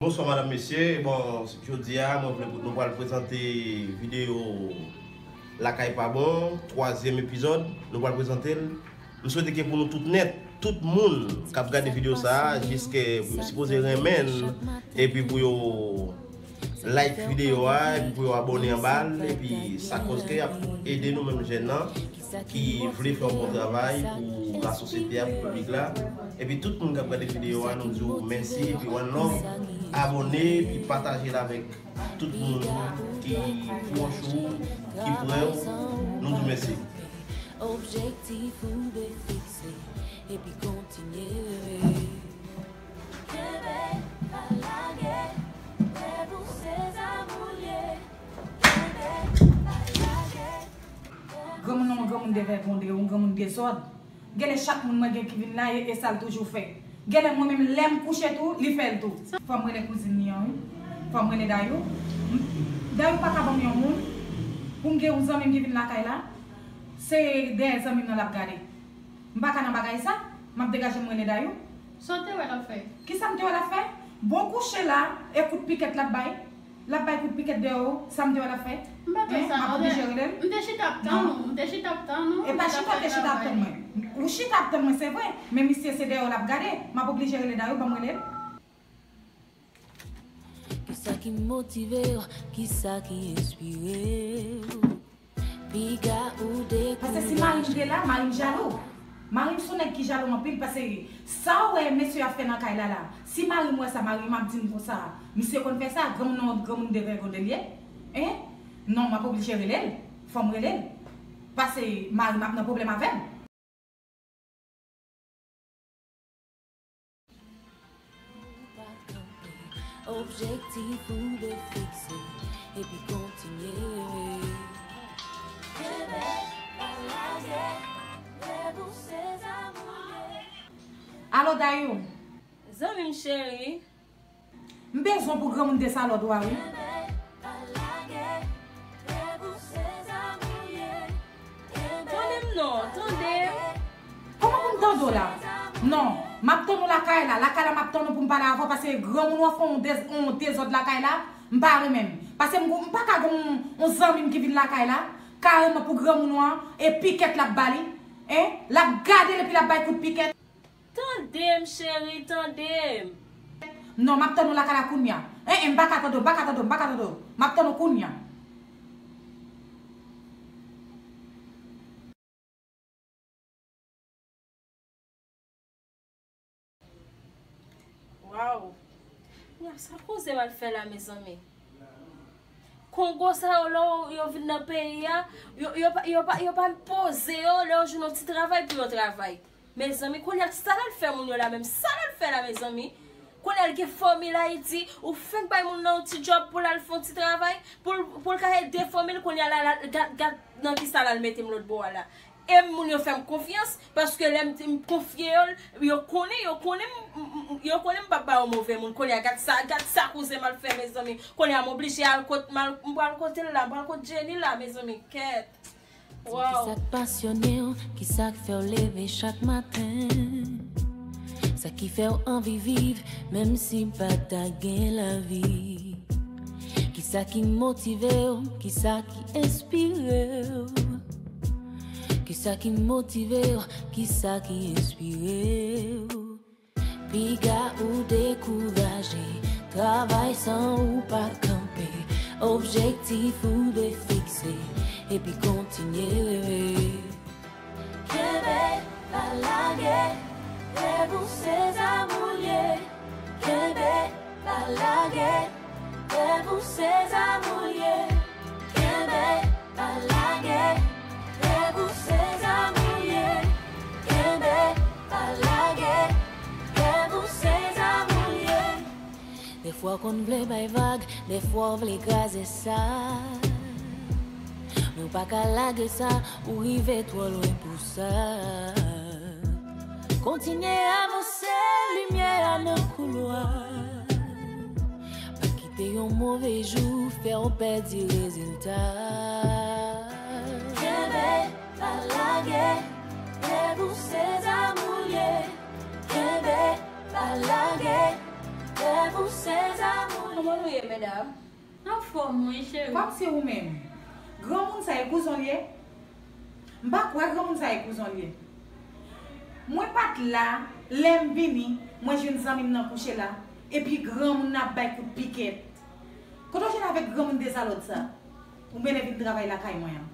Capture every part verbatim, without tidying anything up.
Bonswa madanm, mesye. Bon, jodi a, mwen vle, nou pral prezante videyo Lakay Pa Bon, twazyèm epizòd. Nou pral prezante l. M swete ke pou nou tout nèt, tout moun k ap gade videyo sa a, jiske pou yo sipoze renmen l, epi pou yo like videyo a, epi pou yo abòne anba l, epi sa koz ke y ap ede nou menm jèn nan ki vle fè yon bon travay pou lasosyete a, pou piblik la. Epi tout moun k ap gade videyo a, nou di w mèsi, epi one love, abòne, epi pataje l avèk tout moun ki pwòch ou, ki prè w, nou di w mèsi. Objektif ou dwe fikse, epi kontinye reve. Kenbe, pa lage, leve w se zam ou ye. Kenbe, pa lage. Granmoun nan yon granmoun devègonde, yon granmoun dezòd. Genlè chak moun mwen gen ki vin la, e, e sa l toujou fè. Genlè mwen menm lè m kouche tou, li fè l tou. Fò m rele kouzin li an, wi. Fò m rele Dayou. M, Dayou pa ka ban m yon moun. Pou m gen yon zanmi m ki vin lakay la, se dèyè zanmi m nan l ap gade. M pa ka nan bagay sa. M ap degaje m rele Dayou. Sa w te wè l ap fè? Kisa m te wè l ap fè? Bon kouche la, e kout pikèt l ap bay. L ap bay kout pikèt dèyè w, sa m te wè l ap fè? M pa t wè sa. M ap oblije rele l? M te chita ap tann ou, m te chita ap tann ou. E pa chita w te chita ap tann mwen. Ou chita ap tann mwen, se vre, men misye se dèyè w l ap gade. M ap oblije rele Dayou, ban m rele l. Kisa ki motive w? Kisa ki enspire w? Piga ou dekouraje. Paske si mari m te la, mari m jalou. Mari m se yon nèg ki jalou anpil, paske sa w wè mesye ap fè nan kay la la. Si mari m wè sa, mari m ap di m konsa, misye konn fè sa, granmoun nan, granmoun devègonde l ye. Hein? Non, m ap oblije rele l. Fò m rele l. Paske mari m ap nan pwoblèm avè m. Objektif ou dwe fikse, epi kontinye reve. Kenbe, pa lage, leve w se zam ou ye. Alo, Dayou. Zanmi m cheri. M bezwen pou granmoun desalòd ou a, wi. Tande m non, tande. Kòman pou m tande w la? Non, m ap tann ou lakay la. Lakay la, m ap tann ou pou m pale avè w, paske granmoun ou an fè yon dez-, yon dezòd lakay la, m pa renmen m. Paske m, m pa ka gen yon, yon zanmi m ki vin lakay la, kareman pou granmoun ou an, e pikèt l ap ba li, en? L ap gade l epi l ap bay kout pikèt. Tande m, cheri, tande m. Non, m ap tann ou lakay la kounye a. En, en, m pa ka tande w, m pa ka tande w, m pa ka tande w. M ap tann ou kounye a. Waw. Sa koze m al fè la, mezanmi. Kongo sa yo, lè yo, yo vin nan peyi a, yo, yo pa, yo pa, yo pa poze yo, lè yo jwenn yon ti travay pou yo travay. Mezanmi, kounye a sa l al fè moun yo la menm? Sa l al fè la, mezanmi? Kounye a l gen fanmi l Ayiti, ou fenk bay moun nan yon ti djòb pou l al fè yon ti travay, pou l, pou l ka ede fanmi l, kounye a la, la, gad, gad nan kisa l al mete m lòt bò a la. E moun yo fè m konfyans, paske lè m, m konfye yo l, yo konnen, yo konnen m, m, m, yo konnen m p ap ba yo move moun. Kounye a, gad sa, gad sa kouzen m al fè, mezanmi. Kounye a, m oblije al kot, m al, m pral kote l la, m pral kot Jenny la, mezanmi. Kèt. Di m kisa k pasyone w, kisa k fè w leve chak maten? Sa ki fè w anvi viv, menm si pa ta gen lavi? Kisa ki motive w, kisa ki enspire w? Kisa ki motive w, kisa ki enspire w? Piga ou dekouraje, travay san ou pa kanpe. Objektif ou dwe fikse, epi kontinye reve. Kenbe, pa lage, leve w se zam ou ye. Kenbe, pa lage, leve w se zam ou ye. Kenbe, pa lage, leve w se zam ou ye. Kenbe, pa lage, leve w se zam ou ye. Dèfwa w konn vle bay vag, dèfwa w vle kraze sa. Men w pa ka lage sa, ou rive twò lwen pou sa. Kontinye avanse, limyè a nan koulwa. Pa kite yon move jou fè w pèdi rezilta. Kenbe, pa lage, leve w se zam ou ye. Kenbe, pa lage, leve w se zam Kòman nou ye, medam? Anfòm, wi, cheri. Kòmsi ou menm? Granmoun sa e kouzen w li ye? M pa kwè granmoun sa e kouzen w li ye. Mwen pa t la, lè m vini, mwen jwenn zanmi m nan kouche la, epi granmoun nan ap bay kout pikèt. Kote w jwenn avèk granmoun dezalòd sa? Ou mennen vin travay lakay mwen an.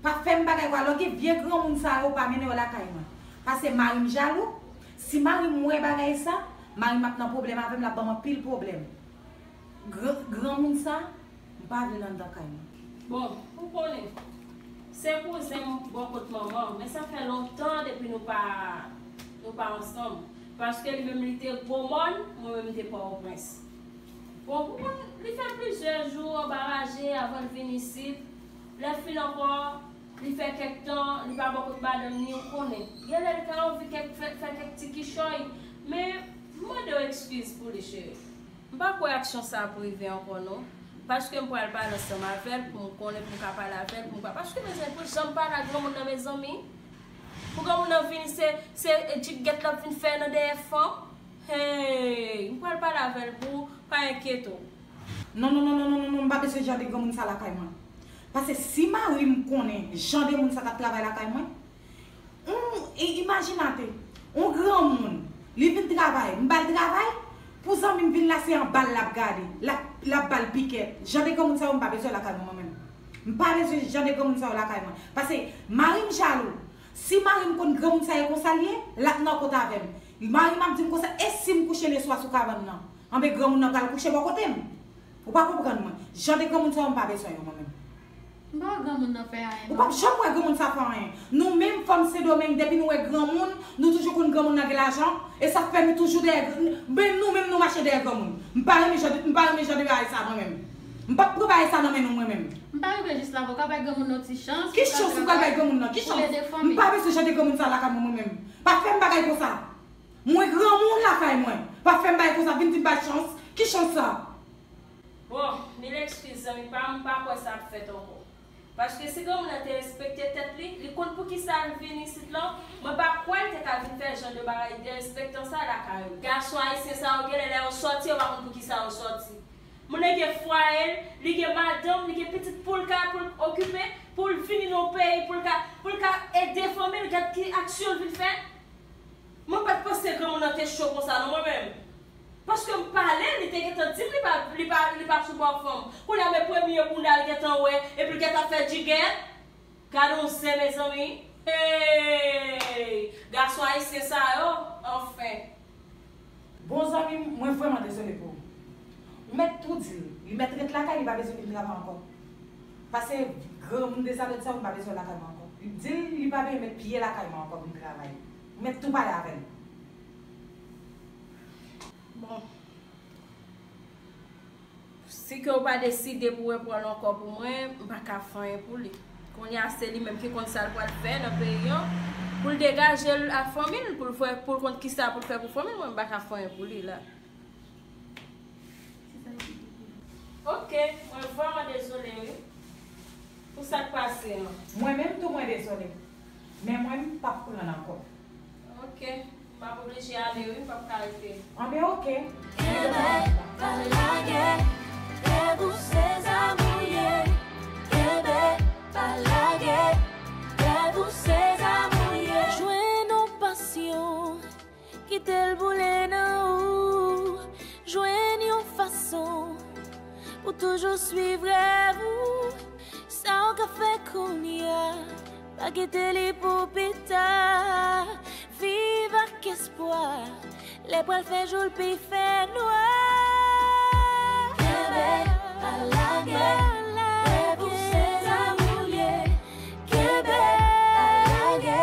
Pa fè m bagay kwa, lò gen vye granmoun sa yo, pa mennen yo lakay mwen. Pase mari m jalou. Si mari m wè bagay sa, mari m ap nan pwoblèm avè m, l ap ban m anpil pwoblèm. Gran, granmoun sa, m pa vle l anndan kay mwen. Bon, ou konnen, se kouzen m bò kot manman, men sa fè lontan depi nou pa, nou pa ansanm. Paske li menm li te Gwo Mòn, mwen menm m te Pòtoprens. Bon, pou konn, li fè plizyè jou anba raje avan l vin isit. Lè fin ankò, li fè kèk tan, li pa bò kot madanm ni, ou konnen. Genlè li ka anvi kèk, fè, fè kèk ti kichòy, men m mande w ekskiz pou li, cheri. M pa kwè aksyon sa ap rive ankò, non. Paske m pral pale ansanm avè l pou m konnen, pou m ka pale avè l, pou m ka, paske mezanmi, pou janm pale ak granmoun nan, mezanmi. Pou granmoun nan vini, se, se djigèt l ap vin fè nan dèyè fanm. Hey, m pral pale avè l pou ou, pa enkyete w. Non, non, non, non, non, non, non, m pa bezwen jan de granmoun sa lakay mwen. Pase si mari m konnen jan de moun sa t ap travay lakay mwen, yon, i-, imajinate, yon granmoun, li vin travay, m ba l travay, pou zanmi m vin la, se anba l l ap gade, l ap, l ap ba l pikèt. Jan de granmoun sa yo, m pa bezwen lakay mwen, mwen menm. M pa bezwen jan de granmoun sa yo lakay mwen. Pase mari m jalou. Si mari m konn granmoun sa e konsa l ye, l ap nan kont avè m. Mari m ap di m konsa, e si m kouche leswa sou kabann nan? Anben granmoun nan pral kouche bò kote m. Ou pa konprann mwen. Jan de granmoun sa yo, m pa bezwen yo, mwen menm. M pa wè granmoun nan fè anyen, non. Ou p ap janm wè granmoun sa fè anyen. Nou menm, fanm Sendomeng, depi nou wè granmoun, nou toujou konn granmoun nan gen lajan, e sa fè nou toujou dèyè, men nou menm, nou mache dèyè granmoun. M pa renmen jan de, m pa renmen jan de bagay sa, mwen menm. M p ap pran bagay sa nan men nou, mwen menm. M pa rive jis la, ou ka bay granmoun nan ti chans. Ki chans ou pral bay granmoun nan? Ki chans? M pa bezwen jan de granmoun sa lakay mwen, mwen menm. Pa fè m bagay konsa. Mwen granmoun lakay mwen. Pa fè m bagay konsa, vin di m bay chans. Ki chans sa? Bon, mil ekskiz, zanmi pa m, m pa kwè sa ap fèt ankò. Paske si granmoun nan te respekte tèt li, li konn poukisa l vin isit lan, mwen pa kwè l te ka vin fè jan de bagay derespektan sa lakay ou. Gason ayisyen sa yo genlè lè yo sòti, yo pa konn poukisa yo sòti. Moun nan gen fwaye l, li gen madanm, li gen pitit pou l ka, pou l okipe, pou l vini nan yon peyi, pou l ka, pou l ka ede fanmi l, gad ki aksyon l vin fè. Mwen pa t panse granmoun nan te cho konsa non mwen menm. Paske m pale, li te gentan di m li pa, li pa, li pa sou bò fanm. Kounye a men premye bounda l gentan wè, epi l gentan fè djigèt. Gade yon zen mezanmi. Hey! Gason ayisyen sa yo, anfen. Bon zanmi m, mwen vrèman dezole pou ou. Ou mèt tou di l, li mèt ret lakay li, pa bezwen vin travay ankò. Pase granmoun dezalòd sa yo, m pa bezwen lakay mwen ankò. Di l li pa bezwen met pye lakay mwen ankò vin travay. Ou mèt tou pale avè l. Bon. Si ke w pa deside pou w pran l ankò pou mwen, m pa ka fè anyen pou li. Kounye a se li menm ki konn sa l pral fè nan peyi an, pou l degaje l ak fanmi l, pou l fè, pou l konn kisa pou l fè pou fanmi l, mwen m pa ka fè anyen pou li la. Ok, mwen vrèman dezole wi. Pou sa k pase an. Mwen menm tou mwen dezole. Men mwen m p ap pran l ankò. Ok, m ap oblije ale wi, m p ap ka rete. Anben ok. Kenbe, pa lage, lè pou se zanmi w ye. Kenbe, pa lage, lè pou se zanmi w ye. Jwenn yon pasyon. Kite l boule nan ou. Jwenn yon fason pou toujou swiv rèv ou. Sa w ka fè kounye a, pa kite li pou pita. Viv ak espwa, lè pral fè jou l pi fè nwa. Kenbe, pa lage, lè pou se zanmi w ye. Kenbe, pa lage,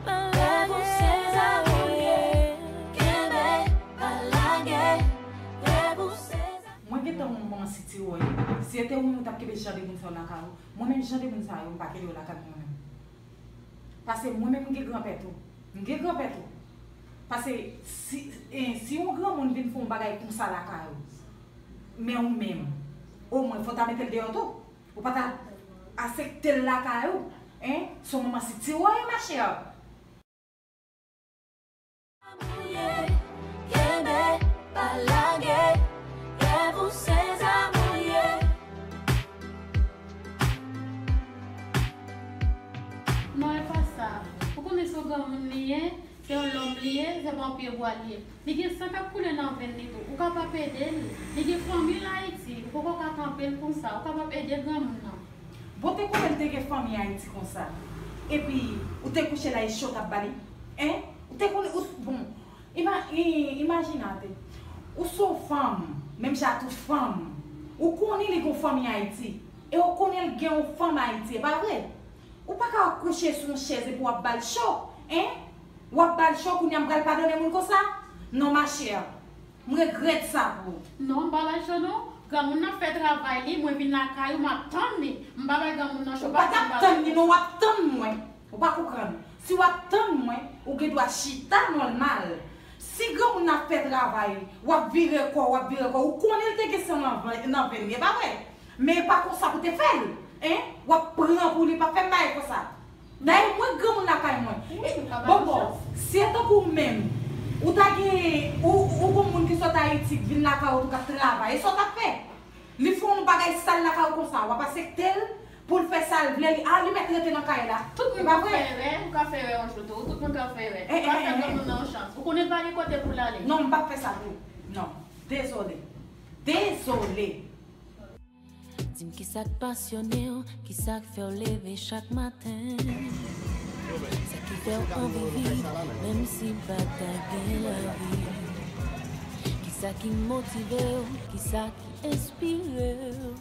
lè pou se zanmi w ye. Kenbe, pa lage, lè pou se zanmi w ye. Mwen gentan wè w kòman si ti woy. Si se te ou menm ou t ap kenbe jan de moun sa yo lakay ou, mwen menm jan de moun sa yo m pa kenbe yo lakay mwen menm. Pase mwen menm m gen granpè tou. M gen granpè tou. Pase si, eh, si yon granmoun vin fè yon bagay konsa lakay ou, men ou menm, omwen fò w ta mete l deyò tou. Ou pa ta asepte l lakay ou, en? Se yon manman si ti woy, ma chère. Kenbe, pa lage, lè Yon pye bwa l ye. Li gen san k ap koule nan venn li tou. Ou kapab ede l. Li gen fanmi l Ayiti. Ou poko ka kanpe l konsa. Ou kapab ede granmoun nan. Bon, te konnen l te gen fanmi Ayiti konsa. Epi, ou te kouche la, e cho t ap ba li? Hein? Ou te konnen, ou, bon, ima, i, imajine atè. Ou se yon fanm, menm jan ak tout fanm. Ou konnen li gen yon fanmi Ayiti. E ou konnen l gen yon fanm Ayiti, e pa vre? Ou pa ka kouche sou yon chèz epi w ap ba l cho, hein? W ap ba l cho, kounye a m pral padone moun konsa? Non, ma chère. M regrèt sa pou ou. Non, m pa ba l cho non. Granmoun nan fè travay li, mwen vin lakay ou, m ap tann li. M pa bay granmoun nan cho. Ou pa t ap tann li non, w ap tann mwen. Ou pa konprann. Si w ap tann mwen, ou gen dwa chita nòmal. Si granmoun nan ap fè travay, w ap vire kò, w ap vire kò, ou konnen l te gen san nan ven-, nan venn li, e pa vre? Men e pa konsa pou te fè l, en? W ap pran pou li, pa fè m bagay konsa. Dayè, mwen granmoun lakay mwen. Wi, e, ou ka ba yo chans. Bon, bon, si e tankou w menm, ou ta gen, ou, ou gon moun ki sot Ayiti, k vin lakay ou, tou k ap travay, e sa w t ap fè? Li fè yon bagay sal lakay ou konsa, w ap aksepte l pou l fè sa l vle, li, a, li mèt rete nan kay la. Tout moun ka fè erè, ou ka fè erè yon jou tou, tout moun ka fè erè. Eh, eh, eh, eh. Pa fè granmoun nan yon chans. Ou konnen l pa gen kote pou l ale. Non, m p ap fè sa pou ou. Non. Dezole. Dezole. Di m kisa k pasyone w, kisa k fè w leve chak maten. Sa ki fè w anvi viv, menm si pa ta gen lavi. Kisa ki motive w, kisa ki enspire w.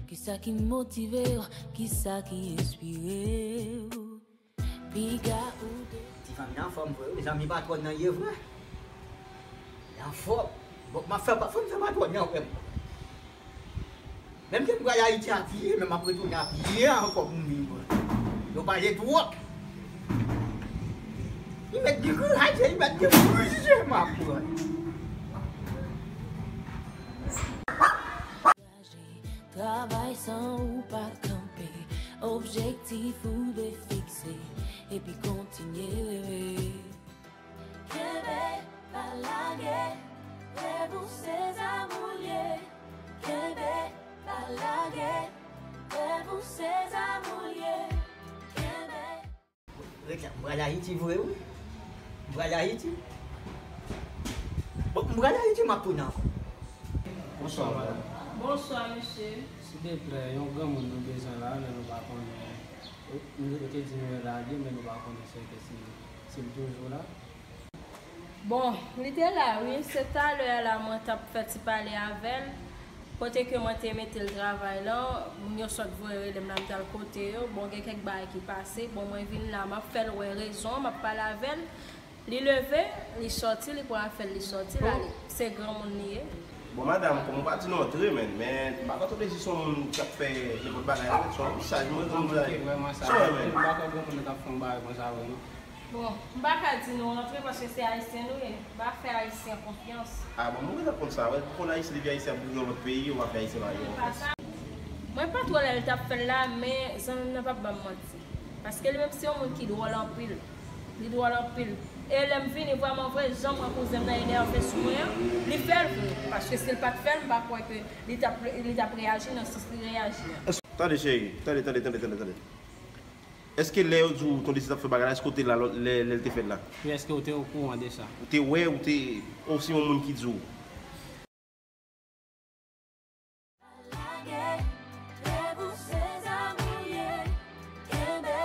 Kisa ki motive w, kisa ki enspire w. Piga ou de. Ti fanm nan anfòm vre wi, zanmi patwòn nan ye vre. Li anfòm. Bon, m ap fè, fò m fè patwòn nan wè m. Menm ke m pral Ayiti apiye, men m ap retounen apiye ankò pou m vin pran. Yo pale twòp. Li mèt gen kouraj, li mèt gen kouraj, m ap pran. Travay san ou pa kanpe, objektif ou dwe fikse, epi kontinye reve. Kenbe, pa lage, rèv ou se zam ou l ye. Kenbe, pa lage, rèv ou se zam ou l ye. Kenbe. Ret la, m pral Ayiti vre wi. M pral Ayiti. Bon, m pral Ayiti, m ap tounen ankò. Bonswa, madanm. Bonswa, mesye. Silvouplè, yon granmoun nou bezwen la, men nou pa konnen. Nou, yo te di nou lage, men nou pa konnen si, si, si l toujou la. Bon, li te la, wi. Se talè a la, mwen t ap fè ti pale avè l. Kote ke mwen te mete l travay lan, moun yo sot voye rele m la, m t al kote yo. Bon, gen kèk bagay ki pase. Bon, mwen vin la, m ap fè l wè rezon an, m ap pale avè l. Li leve, li sòti, li pran afè l, li sòti, l ale. Se granmoun li ye. Bon, madanm, kòm ou pa di nou antre, men, men m pa ka twò plezi se yon moun k ap fè nenpòt bagay la, se yon moun saj, mwen granmoun la ye. Vrèman sa, m pa kwè granmoun nan t ap fè yon bagay konsa vre, non. Bon, m pa ka di nou rantre paske se ayisyen nou ye. M pa fè ayisyen konfyans. A bon, mwen gentan konn sa, wè, pou konn ayisyen depi ayisyen ap viv nan lòt peyi, yo pa fè ayisyen bagay konfyans. Mwen pa twò lè l t ap fè l la, men zanmi m nan p ap ban m manti. Paske li menm se yon moun ki dwòl anpil. Li dwòl anpil. E lè m vini vrèman vre, jan m wè kouzen m nan enève sou mwen an, li fè l vre. Paske si l pa t fè l, m pa kwè ke li t ap, li t ap reyaji nan sans li reyaji an. Tande, cheri, tande, tande, tande, tande, tande. Èske lè yo di w Tondesi t ap fè bagay la, èske w te la lè, lè, lè l te fè l la? Wi, èske w te okouran de sa? Ou te wè, ou te, ou se yon moun ki di w? Pa lage, rèv ou se zam ou l ye. Kenbe,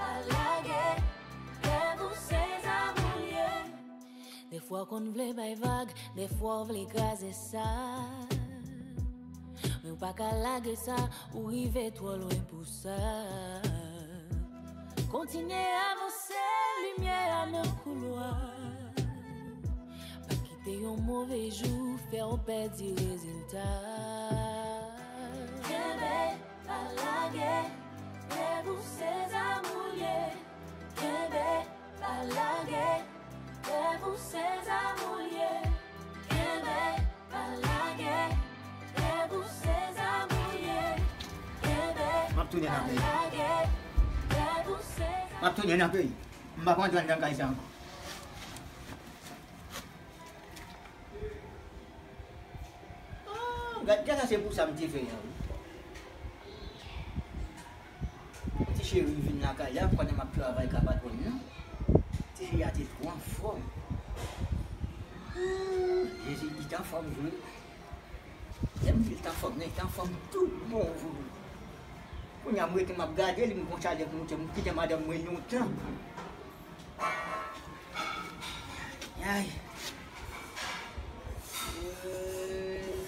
pa lage, rèv ou se zam ou l ye. Defwa w konn vle bay vag, defwa w vle kraze sa. Men w pa ka lage sa, ou rive twò lwen pou sa. Kontinye avanse, limyè a nan koulwa. Pa kite yon move jou fè w pèdi rezilta. Kenbe, pa lage, rèv ou se zam ou l ye. Kenbe, pa lage, rèv ou se zam ou l ye. Kenbe, pa lage, rèv ou se zam ou l ye. Kenbe, pa lage, rèv ou se zam ou l ye. M ap tounen nan peyi. M ap tounen nan peyi. M pa konn antre anndan kay sa ankò. Ah, gad, gad sa, se pou sa m te fè a, wi. Ti Cheri vin lakay la, pandan m ap travay ka patwòn nan. Cheri a te twò anfòm. Jezi, li te anfòm vre. Lè m di l te anfòm, li te anfòm tout bon vre. Kounye a, m rete m ap gade li, m gon chalè k moute, m kite madanm mwen yon tan. Ay. Euh,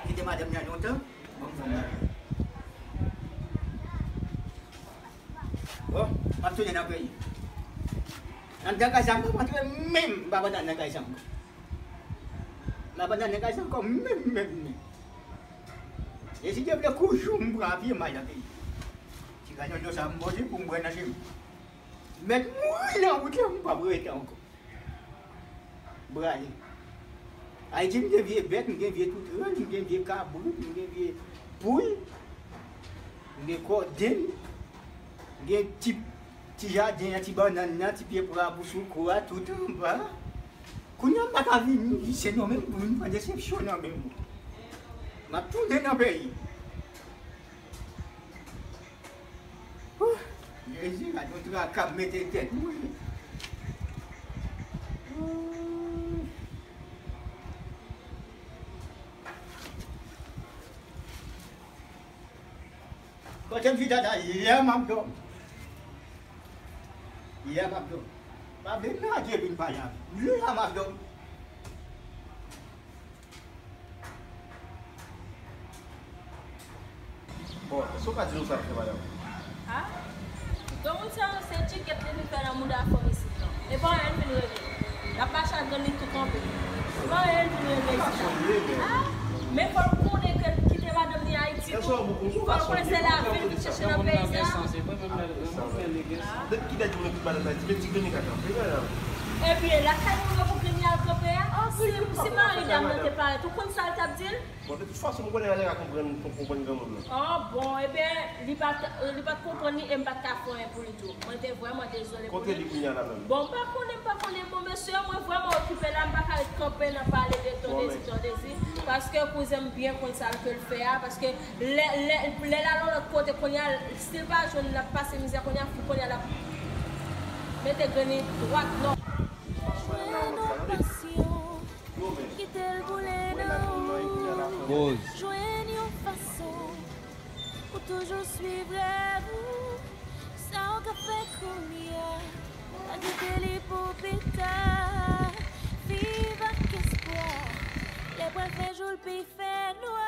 kite madanm nan yon tan. Bon, bon, bon. Bon, m ap tounen nan peyi. Anndan kay sa, m p ap antre menm, m p ap antre nan kay sa ankò. M p ap antre nan kay sa ankò, menm, menm, menm. E si Dye vle, kou jou m pran apye, m al nan peyi. Ti ganyonyon sa m pote pou m bwè nan chemen. Mèt mouri nan wout la, m p ap rete ankò. Brale. Ayiti, m gen vye bèt, m gen vye toutrenn, m gen vye kabrit, m gen vye poul, m gen kòdenn, m gen ti, ti jaden an, ti bannann nan, ti pye pwa pou sou kou a, tout anba. Kounye a, m pa ka vini, se non menm pou vin pran desepsyon nan men mwen. M ap tounen nan peyi. Ouh, Jezi, gad yon traka m mete tèt mwen. Ouh. Kote m chita la, yè m ap dòmi. Yè m ap dòmi. Pa vin lage vin pale avè m. Yè m ap dòmi. Bon, èske w ka di nou sa l fè, madanm? Ha? Granmoun sa yo, se tchikèt li vin fè nan mouda fanm isit lan. E pa anyen l vin regle. L ap mache ak grann li tou kanpe. E pa anyen l vin regle isit lan. Ha? Men fò l konnen ke l kite madanm li Ayiti tou. Fò l konnen se lavi l vin chèche nan peyi sa. Depi ki dat ou mete madanm Ayiti, men ti grenn li ka kanpe, madanm? Ebyen, lakay moun yo pou grenn li al kanpe a? Si, si mari dam nan te parèt, ou konn sa l t ap di l? Bon, de tout fason, m konnen Alera konprann, konprann granmoun nan. Ah, bon, ebyen, li pa t, li pa t konprann li e m pa t ka fè anyen pou li tou. Mwen te vrèman dezole pou li. Kote li kounye a la menm? Bon, m pa konnen, m pa konnen. Bon, mesye, mwen vrèman okipe la, m pa ka ret kanpe nan pale de Ton Dezi, Ton Dezi, paske kouzen m byen konn sa l ke l fè a, paske lè, lè, lè l al yon lòt kote, kounye a, si l pa jwenn, l ap pase mizè, kounye a, kounye a, l ap mete grenn li dwat, non. Jwenn yon pasyon, kite l boule nan ou. Jwenn yon fason pou toujou swiv rèv ou. Sa w ka fè kounye a, pa kite li pou pita. Viv ak espwa, lè pral fè jou l pi fè nwa.